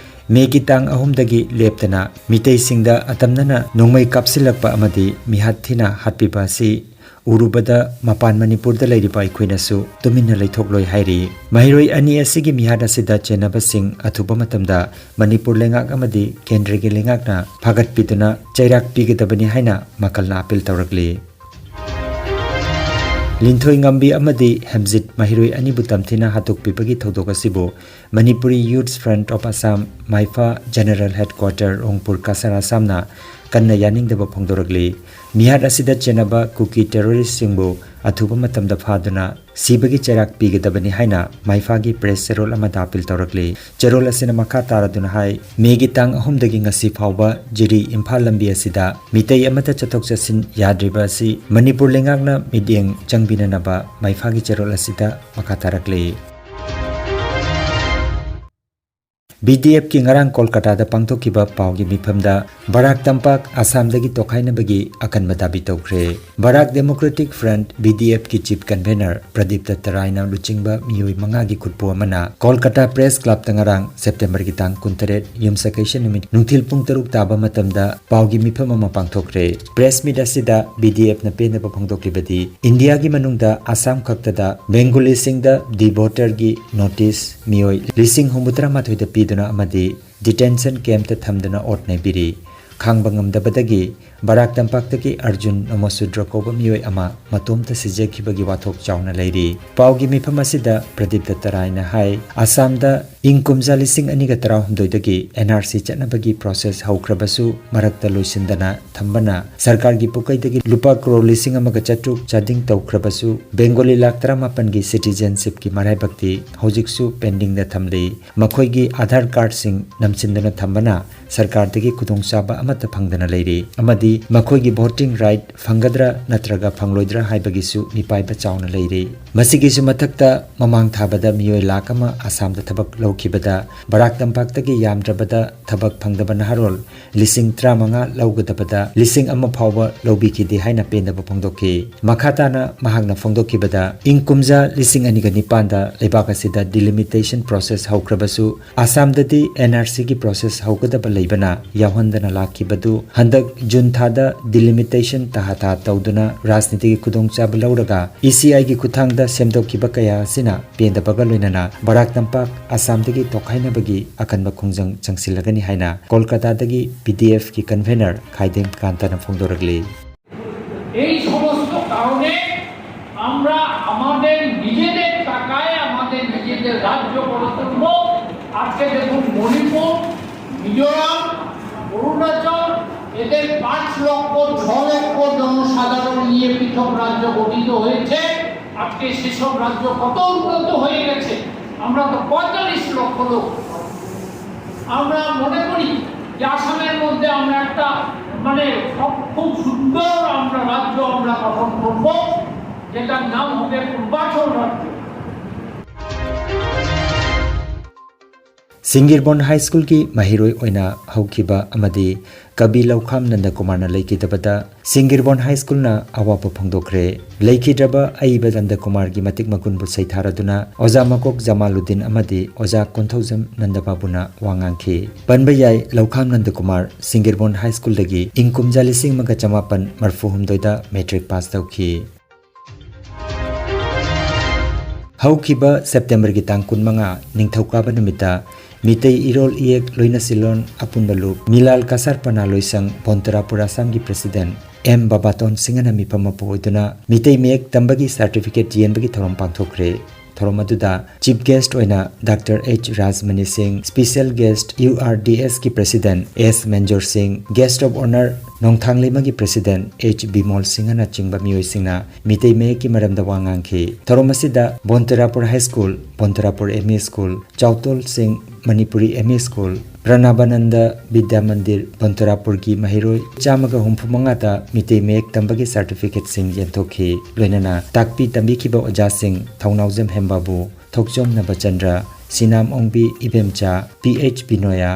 ꯃꯦꯒꯤ ꯇꯥꯡ ꯑꯍꯨꯝꯗꯒꯤ ꯂꯦꯞꯇꯅ ꯃꯤꯇꯩꯁꯤꯡꯗ ꯑꯇꯝꯅꯅ ꯅꯣꯡꯃꯩ ꯀꯥꯞꯁꯤꯜꯂꯛꯄ ꯑꯃꯗꯤ ꯃꯤꯍꯥꯠ ꯊꯤꯅ ꯍꯥꯠꯄꯤꯕ ꯑꯁꯤ ꯎꯔꯨꯕꯗ ꯃꯄꯥꯟ ꯃꯅꯤꯄꯨꯔꯗ ꯂꯩꯔꯤꯕ ꯑꯩꯈꯣꯏꯅꯁꯨ ꯇꯨꯃꯤꯟꯅ ꯂꯩꯊꯣꯛꯂꯣꯏ ꯍꯥꯏꯔꯤ꯫ ꯃꯍꯩꯔꯣꯏ ꯑꯅꯤ ꯑꯁꯤꯒꯤ ꯃꯤꯍꯥꯠ ꯑꯁꯤꯗ ꯆꯦꯟꯅꯕꯁꯤꯡ ꯑꯊꯨꯕ ꯃꯇꯝꯗ ꯃꯅꯤꯄꯨꯔ ꯂꯩꯉꯥꯛ ꯑꯃꯗꯤ ꯀꯦꯟꯗ꯭ꯔꯒꯤ ꯂꯩꯉꯥꯛꯅ ꯐꯥꯒꯠꯄꯤꯗꯨꯅ ꯆꯩꯔꯥꯛ ꯄꯤꯒꯗꯕꯅꯤ ꯍꯥꯏꯅ ꯃꯀꯜꯅ appeal ꯇꯧꯔꯛꯂꯤ꯫ ꯂꯤꯟꯊꯣꯏ ꯉꯝꯕꯤ ꯑꯃꯗꯤ ꯍꯦꯝꯖꯤꯠ ꯃꯍꯤꯔꯣꯏ ꯑꯅꯤꯕꯨ ꯇꯝꯊꯤꯅ ꯍꯥꯠꯇꯣꯛꯄꯤꯕꯒꯤ ꯊꯧꯗꯣꯛ ꯑꯁꯤꯕꯨ Manipuri Youth Front of Assam, ꯃꯥꯏꯐꯥ General Headquarter, ꯔꯣꯡꯄꯨꯔ, Cachar, ꯑꯁꯥꯝꯅ ꯀꯟꯅ ꯌꯥꯅꯤꯡꯗꯕ ꯐꯣꯡꯗꯣꯔꯛꯂꯤ꯫ ꯃꯤꯍꯥꯠ ꯑꯁꯤꯗ ꯆꯦꯟꯅꯕ ꯀꯨꯀꯤ terroristꯁꯤꯡꯕꯨ ꯑꯊꯨꯕ ꯃꯇꯝꯗ ꯐꯥꯗꯨꯅ ꯁꯤꯕꯒꯤ ꯆꯩꯔꯥꯛ ꯄꯤꯒꯗꯕꯅꯤ ꯍꯥꯏꯅ ꯃꯥꯏꯐꯥꯒꯤ press ꯆꯦꯔꯣꯜ ꯑꯃꯗ appeal ꯇꯧꯔꯛꯂꯤ꯫ ꯆꯦꯔꯣꯜ ꯑꯁꯤꯅ ꯃꯈꯥ ꯇꯥꯔꯗꯨꯅ ꯍꯥꯏ, ꯃꯦꯒꯤ ꯇꯥꯡ ꯑꯍꯨꯝꯗꯒꯤ ꯉꯁꯤ ꯐꯥꯎꯕ ꯖꯤꯔꯤ ꯏꯝꯐꯥꯜ ꯂꯝꯕꯤ ꯑꯁꯤꯗ ꯃꯤꯇꯩ ꯑꯃꯠꯇ ꯆꯠꯊꯣꯛ ꯆꯠꯁꯤꯟ ꯌꯥꯗ꯭ꯔꯤꯕ ꯑꯁꯤ ꯃꯅꯤꯄꯨꯔ ꯂꯩꯉꯥꯛꯅ ꯃꯤꯠꯌꯦꯡ ꯆꯪꯕꯤꯅꯅꯕ ꯃꯥꯏꯐꯥꯒꯤ ꯆꯦꯔꯣꯜ ꯑꯁꯤꯗ ꯃꯈꯥ ꯇꯥꯔꯛꯂꯤ꯫ BDFꯀꯤ ꯉꯔꯥꯡ ꯀꯣꯜꯀꯇꯥꯗ ꯄꯥꯡꯊꯣꯛꯈꯤꯕ ꯄꯥꯎꯒꯤ ꯃꯤꯐꯝꯗ ꯕꯔꯥꯛ ꯇꯝꯄꯥꯛ ꯑꯁꯥꯝꯗꯒꯤ ꯇꯣꯈꯥꯏꯅꯕꯒꯤ ꯑꯀꯟꯕ ꯗꯥꯕꯤ ꯇꯧꯈ꯭ꯔꯦ꯫ Barak Democratic Front, BDFꯀꯤ Chief Convener Pradeep ꯗꯠꯇ ꯔꯥꯏꯅ ꯂꯨꯆꯤꯡꯕ ꯃꯤꯑꯣꯏ ꯃꯉꯥꯒꯤ ꯈꯨꯠꯄꯨ ꯑꯃꯅ ꯀꯣꯜꯀꯇꯥ Press Clubꯇ ꯉꯔꯥꯡ Septemberꯒꯤ ꯇꯥꯡ ꯀꯨꯟꯇꯔꯦꯠ, ꯌꯨꯝꯁꯀꯩꯁ ꯅꯨꯃꯤꯠ ꯅꯨꯡꯊꯤꯜ ꯄꯨꯡ ꯇꯔꯨꯛ ꯇꯥꯕ ꯃꯇꯝꯗ ꯄꯥꯎꯒꯤ ꯃꯤꯐꯝ ꯑꯃ ꯄꯥꯡꯊꯣꯛꯈ꯭ꯔꯦ꯫ Press meet ꯑꯁꯤꯗ BDFꯅ ꯄꯦꯟꯗꯕ ꯐꯣꯡꯗꯣꯛꯂꯤꯕꯗꯤ, ꯏꯟꯗꯤꯌꯥꯒꯤ ꯃꯅꯨꯡꯗ ꯑꯁꯥꯝ ꯈꯛꯇꯗ ꯕꯦꯡꯒꯣꯂꯤꯁꯤꯡꯗ de-borderꯒꯤ notice ꯃꯤꯑꯣꯏ ꯂꯤꯁꯤꯡ ꯍꯨꯝꯐꯨꯇꯔꯥ ꯃꯥꯊꯣꯏꯗ ꯄꯤꯗꯨꯅ ꯑꯃꯗꯤ detention campꯇ ꯊꯝꯗꯨꯅ ꯑꯣꯠ ꯅꯩꯕꯤꯔꯤ꯫ ꯈꯥꯡꯕ ꯉꯝꯗꯕꯗꯒꯤ ꯕꯔꯥꯛ ꯇꯝꯄꯥꯛꯇꯒꯤ ꯑꯔꯖꯨꯟ ꯅꯣꯃꯣꯁꯨꯗ꯭ꯔ ꯀꯧꯕ ꯃꯤꯑꯣꯏ ꯑꯃ ꯃꯇꯣꯝꯇ ꯁꯤꯖꯈꯤꯕꯒꯤ ꯋꯥꯊꯣꯛ ꯆꯥꯎꯅ ꯂꯩꯔꯤ꯫ ꯄꯥꯎꯒꯤ ꯃꯤꯐꯝ ꯑꯁꯤꯗ ꯄ꯭ꯔꯗꯤꯞ ꯗꯠꯇ ꯔꯥꯏꯅ ꯍꯥꯏ, ꯑꯁꯥꯝꯗ ꯏꯪ ꯀꯨꯝꯖꯥ ꯂꯤꯁꯤꯡ ꯑꯅꯤꯒ ꯇꯔꯥꯍꯨꯝꯗꯣꯏꯗꯒꯤ NRC ꯆꯠꯅꯕꯒꯤ process ꯍꯧꯈ꯭ꯔꯕꯁꯨ ꯃꯔꯛꯇ ꯂꯣꯏꯁꯤꯟꯗꯅ ꯊꯝꯕꯅ ꯁꯔꯀꯥꯔꯒꯤ ꯄꯨꯀꯩꯗꯒꯤ ꯂꯨꯄꯥ ꯀ꯭ꯔꯣꯔ ꯂꯤꯁꯤꯡ ꯑꯃꯒ ꯆꯥꯇ꯭ꯔꯨꯛ ꯆꯥꯗꯤꯡ ꯇꯧꯈ꯭ꯔꯕꯁꯨ ꯕꯦꯡꯒꯣꯂꯤ ꯂꯥꯈ ꯇꯔꯥꯃꯥꯄꯟꯒꯤ citizenshipꯀꯤ ꯃꯔꯥꯏꯕꯛꯇꯤ ꯍꯧꯖꯤꯛꯁꯨ pendingꯗ ꯊꯝꯂꯤ꯫ ꯃꯈꯣꯏꯒꯤ ꯑꯥꯙꯥꯔ ꯀꯥꯔꯗꯁꯤꯡ ꯅꯝꯁꯤꯟꯗꯨꯅ ꯊꯝꯕꯅ ꯁꯔꯀꯥꯔꯗꯒꯤ ꯈꯨꯗꯣꯡꯆꯥꯕ ꯑꯃꯠꯇ ꯐꯪꯗꯅ ꯂꯩꯔꯤ ꯑꯃꯗꯤ ꯃꯈꯣꯏꯒꯤ voting right ꯐꯪꯒꯗ꯭ꯔꯥ ꯅꯠꯇ꯭ꯔꯒ ꯐꯪꯂꯣꯏꯗ꯭ꯔꯥ ꯍꯥꯏꯕꯒꯤꯁꯨ ꯃꯤꯄꯥꯏꯕ ꯆꯥꯎꯅ ꯂꯩꯔꯤ꯫ ꯃꯁꯤꯒꯤꯁꯨ ꯃꯊꯛꯇ ꯃꯃꯥꯡ ꯊꯥꯕꯗ ꯃꯤꯑꯣꯏ ꯂꯥꯈ ꯑꯃ ꯑꯁꯥꯝꯗ ꯊꯕꯛ ꯂꯧꯈꯤꯕꯗ ꯕꯔꯥꯛ ꯇꯝꯄꯥꯛꯇꯒꯤ ꯌꯥꯝꯗ꯭ꯔꯕꯗ ꯊꯕꯛ ꯐꯪꯗꯕ ꯅꯍꯥꯔꯣꯜ ꯂꯤꯁꯤꯡ ꯇꯔꯥꯃꯉꯥ ꯂꯧꯒꯗꯕꯗ ꯂꯤꯁꯤꯡ ꯑꯃ ꯐꯥꯎꯕ ꯂꯧꯕꯤꯈꯤꯗꯦ ꯍꯥꯏꯅ ꯄꯦꯟꯗꯕ ꯐꯣꯡꯗꯣꯛꯈꯤ꯫ ꯃꯈꯥ ꯇꯥꯅ ꯃꯍꯥꯛꯅ ꯐꯣꯡꯗꯣꯛꯈꯤꯕꯗ, ꯏꯪ ꯀꯨꯝꯖꯥ ꯂꯤꯁꯤꯡ ꯑꯅꯤꯒ ꯅꯤꯄꯥꯟꯗ ꯂꯩꯕꯥꯛ ꯑꯁꯤꯗ delimitation process ꯍꯧꯈ꯭ꯔꯕꯁꯨ ꯑꯁꯥꯝꯗꯗꯤ NRCꯒꯤ process ꯍꯧꯒꯗꯕ ꯂꯩꯕꯅ ꯌꯥꯎꯍꯟꯗꯅ ꯂꯥꯛꯈꯤꯕꯗꯨ ꯍꯟꯗꯛ ꯖꯨꯟ ꯊꯥꯗ delimitation ꯇꯍꯥ ꯇꯍꯥ ꯇꯧꯗꯨꯅ ꯔꯥꯖꯅꯤꯇꯤꯒꯤ ꯈꯨꯗꯣꯡꯆꯥꯕ ꯂꯧꯔꯒ ECIꯒꯤ ꯈꯨꯠꯊꯥꯡꯗ ꯁꯦꯝꯗꯣꯛꯈꯤꯕ ꯀꯌꯥ ꯑꯁꯤꯅ ꯄꯦꯟꯗꯕꯒ ꯂꯣꯏꯅꯅ ꯕꯔꯥꯛ ꯇꯝꯄꯥꯛ ꯑꯁꯥꯝꯗꯒꯤ ꯇꯣꯈꯥꯏꯅꯕꯒꯤ ꯑꯀꯟꯕ ꯈꯣꯡꯖꯪ ꯆꯪꯁꯤꯜꯂꯒꯅꯤ ꯍꯥꯏꯅ ꯀꯣꯜꯀꯇꯥꯗꯒꯤ BDFꯀꯤ convener ꯈꯥꯏꯗꯦꯝ ꯀꯥꯟꯇꯅ ꯐꯣꯡꯗꯣꯔꯛꯂꯤ꯫ এই সমস্ত কারণে আমরা আমাদের নিজেদের টাকায় আমাদের নিজেদের রাজ্য গড়ে তুলব। আজকে দেখুন, মণিপুর, মিজোরাম, অরুণাচল, এদের পাঁচ লক্ষ ছ লক্ষ জনসাধারণ নিয়ে পৃথক রাজ্য গঠিত হয়েছে। আজকে সেসব রাজ্য কত উন্নত হয়ে গেছে, আমরা তো পঁয়তাল্লিশ লক্ষ লোক। আমরা মনে করি যে আসামের মধ্যে আমরা একটা, মানে, সব খুব সুন্দর আমরা রাজ্য আমরা গঠন করব, যেটার নাম হবে পূর্বাচল রাজ্য। ꯁꯤꯡꯒꯤꯔꯕꯣꯟ ꯍꯥꯏ ꯁ꯭ꯀꯨꯜꯒꯤ ꯃꯍꯩꯔꯣꯏ ꯑꯣꯏꯅ ꯍꯧꯈꯤꯕ ꯑꯃꯗꯤ ꯀꯕꯤ ꯂꯧꯈꯥꯝ ꯅꯟꯗꯀꯨꯃꯥꯔꯅ ꯂꯩꯈꯤꯗꯕꯗ ꯁꯤꯡꯒꯤꯔꯕꯣꯟ ꯍꯥꯏ ꯁ꯭ꯀꯨꯜꯅ ꯑꯋꯥꯕ ꯐꯣꯡꯗꯣꯛꯈ꯭ꯔꯦ꯫ ꯂꯩꯈꯤꯗ꯭ꯔꯕ ꯑꯏꯕ ꯅꯟꯗꯀꯨꯃꯥꯔꯒꯤ ꯃꯇꯤꯛ ꯃꯒꯨꯟꯕꯨ ꯁꯩꯊꯥꯔꯗꯨꯅ ꯑꯣꯖꯥ ꯃꯀꯣꯛ ꯖꯃꯥꯂꯨꯗꯤꯟ ꯑꯃꯗꯤ ꯑꯣꯖꯥ ꯀꯣꯟꯊꯧꯖꯝ ꯅꯟꯗꯕꯥꯕꯨꯅ ꯋꯥ ꯉꯥꯡꯈꯤ꯫ ꯄꯟꯕ ꯌꯥꯏ, ꯂꯧꯈꯥꯝ ꯅꯟꯗꯀꯨꯃꯥꯔ ꯁꯤꯡꯒꯤꯔꯕꯣꯟ ꯍꯥꯏ ꯁ꯭ꯀꯨꯜꯗꯒꯤ ꯏꯪ ꯀꯨꯝꯖꯥ ꯂꯤꯁꯤꯡ ꯑꯃꯒ ꯆꯃꯥꯄꯟ ꯃꯔꯐꯨ ꯍꯨꯝꯗꯣꯏꯗ ꯃꯦꯇ꯭ꯔꯤꯛ ꯄꯥꯁ ꯇꯧꯈꯤ꯫ ꯍꯧꯈꯤꯕ ꯁꯦꯞꯇꯦꯝꯕꯔꯒꯤ ꯇꯥꯡ ꯀꯨꯟꯃꯉꯥ, ꯅꯤꯡꯊꯧꯀꯥꯕ ꯅꯨꯃꯤꯠꯇ ꯃꯤꯇꯩ ꯏꯔꯣꯜ ꯏꯌꯦꯛ ꯂꯣꯏꯅꯁꯤꯜꯂꯣꯟ ꯑꯄꯨꯟꯕ ꯂꯨꯞ ꯃꯤꯂꯥꯜ ꯀꯁꯥꯔ ꯄꯅꯥ ꯂꯣꯏꯁꯪ ꯕꯣꯟꯇꯔꯥꯄꯨꯔ ꯑꯁꯥꯝꯒꯤ ꯄ꯭ꯔꯦꯁꯤꯗꯦꯟꯠ ꯑꯦꯝ ꯕꯕꯥꯇꯣꯟ ꯁꯤꯡꯍꯅ ꯃꯤꯐꯝ ꯃꯄꯨ ꯑꯣꯏꯗꯨꯅ ꯃꯤꯇꯩ ꯃꯌꯦꯛ ꯇꯝꯕꯒꯤ ꯁꯥꯔꯇꯤꯐꯤꯀꯦꯠ ꯌꯦꯟꯕꯒꯤ ꯊꯧꯔꯝ ꯄꯥꯡꯊꯣꯛꯈ꯭ꯔꯦ꯫ ꯊꯧꯔꯝ ꯑꯗꯨꯗ ꯆꯤꯐ ꯒꯦꯁ꯭ꯠ ꯑꯣꯏꯅ doctor H Rajmani Singh, special guest U R D ꯑꯦꯁꯀꯤ president S Menjor Singh, guest of honour ꯅꯣꯡꯊꯥꯡꯂꯩꯃꯒꯤ ꯄ꯭ꯔꯦꯁꯤꯗꯦꯟꯠ ꯑꯩꯆ ꯕꯤꯃꯣꯜ ꯁꯤꯡꯍꯅꯆꯤꯡꯕ ꯃꯤꯑꯣꯏꯁꯤꯡꯅ ꯃꯤꯇꯩ ꯃꯌꯦꯛꯀꯤ ꯃꯔꯝꯗ ꯋꯥ ꯉꯥꯡꯈꯤ꯫ ꯊꯧꯔꯝ ꯑꯁꯤꯗ Bontarapur high school, Bontarapur M E school, Chautol Singh Manipuri M E school, Pranabananda Vidya Mandir ꯕꯣꯟꯇꯔꯥꯄꯨꯔꯒꯤ ꯃꯍꯩꯔꯣꯏ ꯆꯥꯝꯃꯒ ꯍꯨꯝꯐꯨ ꯃꯉꯥꯗ ꯃꯤꯇꯩ ꯃꯌꯦꯛ ꯇꯝꯕꯒꯤ ꯁꯥꯔꯇꯤꯐꯤꯀꯦꯠꯁꯤꯡ ꯌꯦꯟꯊꯣꯛꯈꯤ꯫ ꯂꯣꯏꯅꯅ ꯇꯥꯛꯄꯤ ꯇꯝꯕꯤꯈꯤꯕ ꯑꯣꯖꯥꯁꯤꯡ ꯊꯧꯅꯥꯎꯖꯝ ꯍꯦꯝꯕꯥꯕꯨ, Thokchom Nabachandra, Sinam Ongbi Ibemcha, P H Binoya,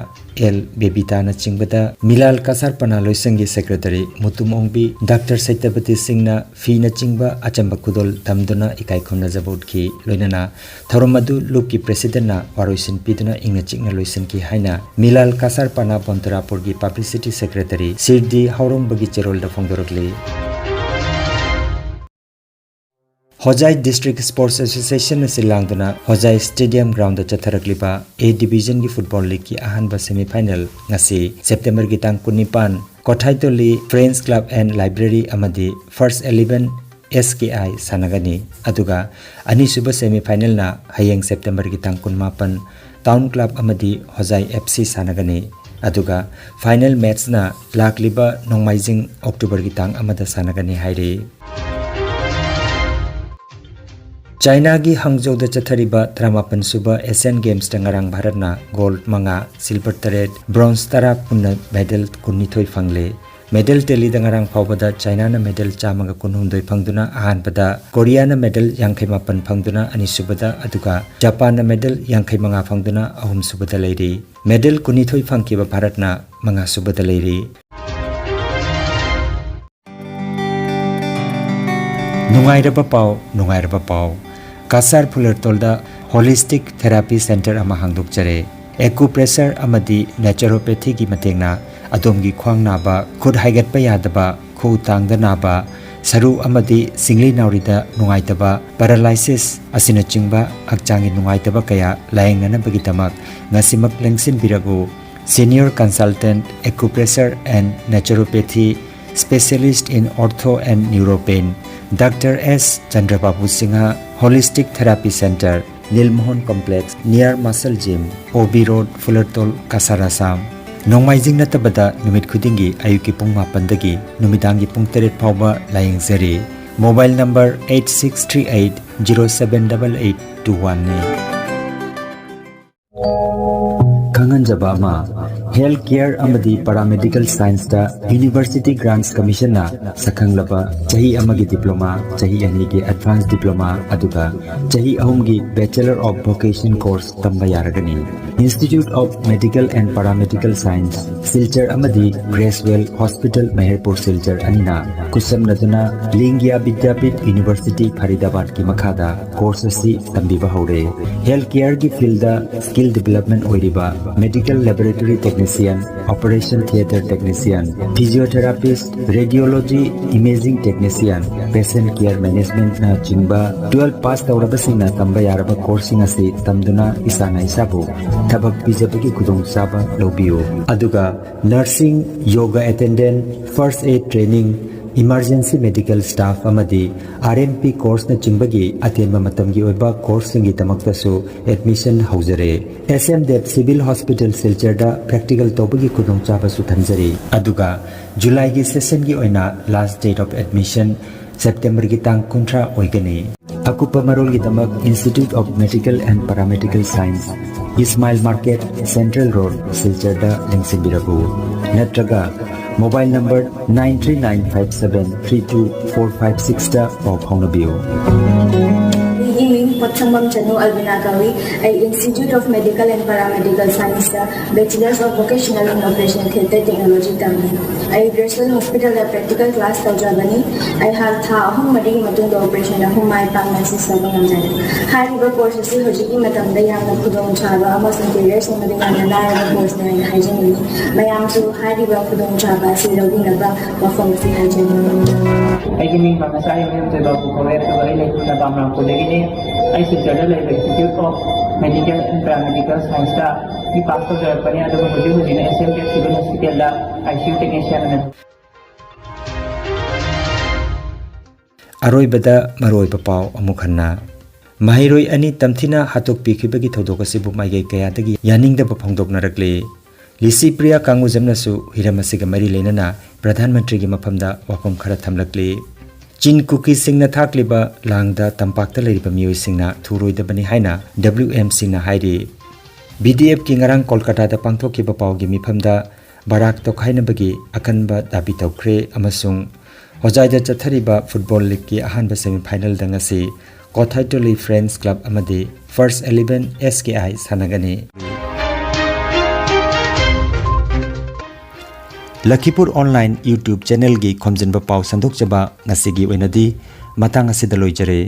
L ꯕꯦꯕꯤꯇꯥꯅꯆꯤꯡꯕꯗ ꯃꯤꯂꯥꯜ ꯀꯁꯥꯔ ꯄꯅꯥ ꯂꯣꯏꯁꯪꯒꯤ ꯁꯦꯀ꯭ꯔꯦꯇꯔꯤ ꯃꯨꯇꯨꯝ ꯑꯣꯡꯕꯤ, ꯗꯥꯛꯇꯔ ꯁꯩꯇꯄꯇꯤ ꯁꯤꯡꯅ ꯐꯤꯅꯆꯤꯡꯕ ꯑꯆꯝꯕ ꯈꯨꯗꯣꯜ ꯇꯝꯗꯨꯅ ꯏꯀꯥꯏ ꯈꯨꯝꯅꯖꯕ ꯎꯠꯈꯤ꯫ ꯂꯣꯏꯅꯅ ꯊꯧꯔꯝ ꯑꯗꯨ ꯂꯨꯞꯀꯤ ꯄ꯭ꯔꯦꯁꯤꯗꯦꯟꯠꯅ ꯋꯥꯔꯣꯏꯁꯤꯟ ꯄꯤꯗꯨꯅ ꯏꯪꯅ ꯆꯤꯛꯅ ꯂꯣꯏꯁꯤꯟꯈꯤ ꯍꯥꯏꯅ ꯃꯤꯂꯥꯜ ꯀꯁꯥꯔ ꯄꯅꯥ ꯕꯣꯟꯇꯔꯥꯄꯨꯔꯒꯤ ꯄꯕ꯭ꯂꯤꯁꯤꯇꯤ ꯁꯦꯀ꯭ꯔꯦꯇꯔꯤ ꯁꯤꯔꯗꯤ ꯍꯥꯎꯔꯣꯡꯕꯒꯤ ꯆꯦꯔꯣꯜꯗ ꯐꯣꯡꯗꯣꯔꯛꯂꯤ꯫ ꯍꯣꯖꯥꯏ ꯗꯤꯁꯇ꯭ꯔꯤꯛ ꯁ꯭ꯄꯣꯔꯠꯁ ꯑꯦꯁꯣꯁꯤꯌꯦꯁꯟꯅ ꯁꯤꯜ ꯂꯥꯡꯗꯨꯅ ꯍꯣꯖꯥꯏ ꯁ꯭ꯇꯦꯗꯤꯌꯝ ꯒ꯭ꯔꯥꯎꯟꯗ ꯆꯠꯊꯔꯛꯂꯤꯕ ꯑꯦ ꯗꯤꯕꯤꯖꯟꯒꯤ ꯐꯨꯠꯕꯣꯜ ꯂꯤꯒꯀꯤ ꯑꯍꯥꯟꯕ ꯁꯦꯃꯤꯐꯥꯏꯅꯦꯜ ꯉꯁꯤ ꯁꯦꯞꯇꯦꯝꯕꯔꯒꯤ ꯇꯥꯡ ꯀꯨꯟꯅꯤꯄꯥꯟ Kothaitoli friends club and library ꯑꯃꯗꯤ ꯐꯥꯔꯁ ꯑꯦꯂꯤꯚꯦꯟ S K I ꯁꯥꯟꯅꯒꯅꯤ꯫ ꯑꯗꯨꯒ ꯑꯅꯤꯁꯨꯕ semifinalꯅ ꯍꯌꯦꯡ Septemberꯒꯤ ꯇꯥꯡ ꯀꯨꯟꯃꯥꯄꯟ Town Club ꯑꯃꯗꯤ ꯍꯣꯖꯥꯏ F C ꯁꯥꯟꯅꯒꯅꯤ꯫ ꯑꯗꯨꯒ final matchꯅ ꯂꯥꯛꯂꯤꯕ ꯅꯣꯡꯃꯥꯏꯖꯤꯡ Octoberꯒꯤ ꯇꯥꯡ ꯑꯃꯗ ꯁꯥꯟꯅꯒꯅꯤ ꯍꯥꯏꯔꯤ꯫ ꯆꯥꯏꯅꯥꯒꯤ ꯍꯪꯖꯧꯗ ꯆꯠꯊꯔꯤꯕ ꯇꯔꯥꯃꯥꯄꯟ ꯁꯨꯕ Asian Gamesꯇ ꯉꯔꯥꯡ ꯚꯥꯔꯠꯅ gold ꯃꯉꯥ, silver ꯇꯔꯦꯠ, bronze ꯇꯔꯥ, ꯄꯨꯟꯅ medal ꯀꯨꯟꯅꯤꯊꯣꯏ ꯐꯪꯂꯦ꯫ Medal tallyꯗ ꯉꯔꯥꯡ ꯐꯥꯎꯕꯗ ꯆꯥꯏꯅꯥꯅ medal ꯆꯥꯝꯃꯒ ꯀꯨꯟꯍꯨꯝꯗꯣꯏ ꯐꯪꯗꯨꯅ ꯑꯍꯥꯟꯕꯗ, ꯀꯣꯔꯤꯌꯥꯅ medal ꯌꯥꯡꯈꯩ ꯃꯥꯄꯟ ꯐꯪꯗꯨꯅ ꯑꯅꯤꯁꯨꯕꯗ, ꯑꯗꯨꯒ ꯖꯄꯥꯟꯅ medal ꯌꯥꯡꯈꯩ ꯃꯉꯥ ꯐꯪꯗꯨꯅ ꯑꯍꯨꯝꯁꯨꯕꯗ ꯂꯩꯔꯤ꯫ Medal ꯀꯨꯟꯅꯤꯊꯣꯏ ꯐꯪꯈꯤꯕ ꯚꯥꯔꯠꯅ ꯃꯉꯥꯁꯨꯕꯗ ꯂꯩꯔꯤ꯫ ꯅꯨꯡꯉꯥꯏꯔꯕ ꯄꯥꯎ, ꯅꯨꯡꯉꯥꯏꯔꯕ ꯄꯥꯎ꯫ ꯀꯁꯥꯔ ꯐꯨꯂꯔꯇꯣꯜꯗ holistic therapy center ꯑꯃ ꯍꯥꯡꯗꯣꯛꯆꯔꯦ꯫ Acupressure ꯑꯃꯗꯤ naturopathyꯒꯤ ꯃꯇꯦꯡꯅ ꯑꯗꯣꯝꯒꯤ ꯈ꯭ꯋꯥꯡ ꯅꯥꯕ, ꯈꯨꯠ ꯍꯥꯏꯒꯠꯄ ꯌꯥꯗꯕ, ꯈꯨꯎ ꯇꯥꯡꯗ ꯅꯥꯕ, ꯁꯔꯨ ꯑꯃꯗꯤ ꯁꯤꯡꯂꯤ ꯅꯥꯎꯔꯤꯗ ꯅꯨꯡꯉꯥꯏꯇꯕ, paralysis ꯑꯁꯤꯅꯆꯤꯡꯕ ꯍꯛꯆꯥꯡꯒꯤ ꯅꯨꯡꯉꯥꯏꯇꯕ ꯀꯌꯥ ꯂꯥꯌꯦꯡꯅꯅꯕꯒꯤꯗꯃꯛ ꯉꯁꯤꯃꯛ ꯂꯦꯡꯁꯤꯟꯕꯤꯔꯛꯎ꯫ Senior Consultant Acupressure and Naturopathy, Specialist in Ortho and Neuropain, Doctor S Chandrababu Singha, Holistic Therapy Center, Nilmohan Complex, near Muscle Gym, O B Road, Fulertol, Kasar, Assam꯫ ꯅꯣꯡꯃꯥꯏꯖꯤꯡ ꯅꯠꯇꯕꯗ ꯅꯨꯃꯤꯠ ꯈꯨꯗꯤꯡꯒꯤ ꯑꯌꯨꯛꯀꯤ ꯄꯨꯡ ꯃꯥꯄꯟꯗꯒꯤ ꯅꯨꯃꯤꯗꯥꯡꯒꯤ ꯄꯨꯡ ꯇꯔꯦꯠ ꯐꯥꯎꯕ ꯂꯥꯌꯦꯡꯖꯔꯤ꯫ Mobile number eight six three eight zero seven double eight two one ꯅꯤ꯫ ꯈꯪꯍꯟꯖꯕ ꯑꯃ, health care ꯑꯃꯗꯤ paramedical scienceꯇ University Grants Commissionꯅ ꯁꯛꯈꯪꯂꯕ ꯆꯍꯤ ꯑꯃꯒꯤ diploma, ꯆꯍꯤ ꯑꯅꯤꯒꯤ advanced diploma, ꯑꯗꯨꯒ ꯆꯍꯤ ꯑꯍꯨꯝꯒꯤ Bachelor of Vocation course ꯇꯝꯕ ꯌꯥꯔꯒꯅꯤ꯫ Institute of Medical and Paramedical Science, Silchar ꯑꯃꯗꯤ Gracewell Hospital, ꯃꯍꯦꯔꯄꯨꯔ, ꯁꯤꯜꯆꯔ ꯑꯅꯤꯅ ꯈꯨꯠꯁꯝꯅꯗꯨꯅ ꯂꯤꯡꯒꯤꯌꯥ ꯕꯤꯗ꯭ꯌꯥꯄꯤꯊ University, ꯐꯔꯤꯗꯥꯕꯥꯗꯀꯤ ꯃꯈꯥꯗ course ꯑꯁꯤ ꯇꯝꯕꯤꯕ ꯍꯧꯔꯦ꯫ Health careꯒꯤ fieldꯗ skill development ꯑꯣꯏꯔꯤꯕ medical laboratory technician, operation theatre technician, physiotherapist, radiology imaging technician, patient care managementꯅ ꯆꯤꯡꯕ twelve pass ꯇꯧꯔꯕꯁꯤꯡꯅ ꯇꯝꯕ ꯌꯥꯔꯕ courseꯁꯤꯡ ꯑꯁꯤ ꯇꯝꯗꯨꯅ ꯏꯁꯥꯅ ꯏꯁꯥꯕꯨ ꯊꯕꯛ ꯄꯤꯖꯕꯒꯤ ꯈꯨꯗꯣꯡꯆꯥꯕ ꯂꯧꯕꯤꯌꯨ꯫ ꯑꯗꯨꯒ nursing, yoga attendant, first aid training, Emergency medical staff ꯑꯃꯗꯤ R N P courseꯅꯆꯤꯡꯕꯒꯤ ꯑꯇꯦꯟꯕ ꯃꯇꯝꯒꯤ ꯑꯣꯏꯕ courseꯁꯤꯡꯒꯤꯗꯃꯛꯇꯁꯨ admission ꯍꯧꯖꯔꯦ꯫ S M Dev Civil Hospital ꯁꯤꯜꯆꯔꯗ practical ꯇꯧꯕꯒꯤ ꯈꯨꯗꯣꯡꯆꯥꯕꯁꯨ ꯊꯝꯖꯔꯤ꯫ ꯑꯗꯨꯒ Julyꯒꯤ sessionꯒꯤ ꯑꯣꯏꯅ last date of admission Septemberꯒꯤ ꯇꯥꯡ ꯀꯨꯟꯊ꯭ꯔꯥ ꯑꯣꯏꯒꯅꯤ꯫ ꯑꯀꯨꯞꯄ ꯃꯔꯣꯜꯒꯤꯗꯃꯛ Institute of Medical and Paramedical Science, Ismail Market, Central Road, ꯁꯤꯜꯆꯔꯗ ꯂꯦꯡꯁꯤꯟꯕꯤꯔꯛꯎ꯫ ꯅꯠꯇ꯭ꯔꯒ mobile number nine three nine five seven three two four five sixꯇ ꯄꯥꯎ ꯐꯥꯎꯅꯕꯤꯌꯨ꯫ ꯑꯩꯒꯤ ꯃꯤꯡ ꯄꯣꯠꯁꯪꯕꯝ ꯆꯅꯨ ꯑꯜꯕꯤꯅꯥ ꯀꯧꯏ꯫ ꯑꯩ Institute of Medical and Paramedical Scienceꯇ Bachelors of Vocational in Occupational Theatre Technology ꯇꯝꯃꯤ꯫ ꯑꯩ Graceland Hospitalꯗ practical class ꯇꯧꯖꯕꯅꯤ꯫ ꯑꯩꯍꯥꯛ ꯊꯥ ꯑꯍꯨꯝ ꯃꯔꯤꯒꯤ ꯃꯇꯨꯡꯗ operation ꯑꯍꯨꯝ ꯃꯥꯏ ꯄꯥꯛꯅ assist ꯇꯧꯕ ꯉꯝꯖꯔꯦ꯫ ꯍꯥꯏꯔꯤꯕ course ꯑꯁꯤ ꯍꯧꯖꯤꯛꯀꯤ ꯃꯇꯝꯗ ꯌꯥꯝꯅ ꯈꯨꯗꯣꯡꯆꯥꯕ ꯑꯃꯁꯨꯡ career ꯁꯦꯝꯕꯗ ꯌꯥꯝꯅ ꯂꯥꯏꯔꯕ courseꯅꯤ ꯍꯥꯏꯅ ꯍꯥꯏꯖꯅꯤꯡꯏ꯫ ꯃꯌꯥꯝꯁꯨ ꯍꯥꯏꯔꯤꯕ ꯈꯨꯗꯣꯡꯆꯥꯕ ꯑꯁꯤ ꯂꯧꯕꯤꯅꯕ ꯋꯥꯐꯝ ꯑꯁꯤ ꯍꯥꯏꯖꯔꯤ꯫ ꯑꯩꯒꯤ ꯃꯤꯡ ꯄꯥꯝꯅꯁꯥ ꯌꯨꯝꯊꯣꯏꯕ ꯀꯧꯋꯦ, ꯑꯗꯨꯒ ꯑꯩ ꯂꯩꯐꯝꯅ ꯕꯥꯃꯅꯥꯝ ꯈꯨꯜꯗꯒꯤꯅꯤ꯫ ꯑꯩ ꯁꯤꯜꯆꯔꯗ ꯂꯩꯕ Institute of Medical and Paramedical Scienceꯇ ꯕꯤ ꯄꯥꯁ ꯇꯧꯖꯔꯛꯄꯅꯤ, ꯑꯗꯨꯒ ꯍꯧꯖꯤꯛ ꯍꯧꯖꯤꯛꯅ S M Dev Civil Hospitalꯗ I C U technician ꯑꯣꯏꯅ ꯑꯔꯣꯏꯕꯗ ꯃꯔꯨꯑꯣꯏꯕ ꯄꯥꯎ ꯑꯃꯨꯛ ꯍꯟꯅ꯫ ꯃꯍꯩꯔꯣꯏ ꯑꯅꯤ ꯇꯝꯊꯤꯅ ꯍꯥꯠꯇꯣꯛꯄꯤꯈꯤꯕꯒꯤ ꯊꯧꯗꯣꯛ ꯑꯁꯤꯕꯨ ꯃꯥꯏꯀꯩ ꯀꯌꯥꯗꯒꯤ ꯌꯥꯅꯤꯡꯗꯕ ꯐꯣꯡꯗꯣꯛꯅꯔꯛꯂꯤ꯫ ꯂꯤꯁꯤꯄ꯭ꯔꯤꯌꯥ ꯀꯥꯡꯒꯨꯖꯝꯅꯁꯨ ꯍꯤꯔꯝ ꯑꯁꯤꯒ ꯃꯔꯤ ꯂꯩꯅꯅ ꯄ꯭ꯔꯙꯥꯟ ꯃꯟꯇ꯭ꯔꯤꯒꯤ ꯃꯐꯝꯗ ꯋꯥꯐꯝ ꯈꯔ ꯊꯝꯂꯛꯂꯤ꯫ ꯆꯤꯟ ꯀꯨꯀꯤꯁꯤꯡꯅ ꯊꯥꯛꯂꯤꯕ ꯂꯥꯡꯗ ꯇꯝꯄꯥꯛꯇ ꯂꯩꯔꯤꯕ ꯃꯤꯑꯣꯏꯁꯤꯡꯅ ꯊꯨꯔꯣꯏꯗꯕꯅꯤ ꯍꯥꯏꯅ W M Cꯅ ꯍꯥꯏꯔꯤ꯫ B D Fꯀꯤ ꯉꯔꯥꯡ ꯀꯣꯜꯀꯇꯥꯗ ꯄꯥꯡꯊꯣꯛꯈꯤꯕ ꯄꯥꯎꯒꯤ ꯃꯤꯐꯝꯗ ꯕꯔꯥꯛ ꯇꯣꯈꯥꯏꯅꯕꯒꯤ ꯑꯀꯟꯕ ꯗꯥꯕꯤ ꯇꯧꯈ꯭ꯔꯦ ꯑꯃꯁꯨꯡ ꯍꯣꯖꯥꯏꯗ ꯆꯠꯊꯔꯤꯕ football leagueꯀꯤ ꯑꯍꯥꯟꯕ semifinalꯗ ꯉꯁꯤ ꯀꯣꯊꯥꯏꯇꯣꯂꯤ Friends Club ꯑꯃꯗꯤ First Eleven S K I ꯁꯥꯟꯅꯒꯅꯤ꯫ ꯂꯈꯤꯄꯨꯔ online YouTube channelꯒꯤ ꯈꯣꯝꯖꯤꯟꯕ ꯄꯥꯎ ꯁꯟꯗꯣꯛꯆꯕ ꯉꯁꯤꯒꯤ ꯑꯣꯏꯅꯗꯤ ꯃꯇꯥꯡ ꯑꯁꯤꯗ ꯂꯣꯏꯖꯔꯦ꯫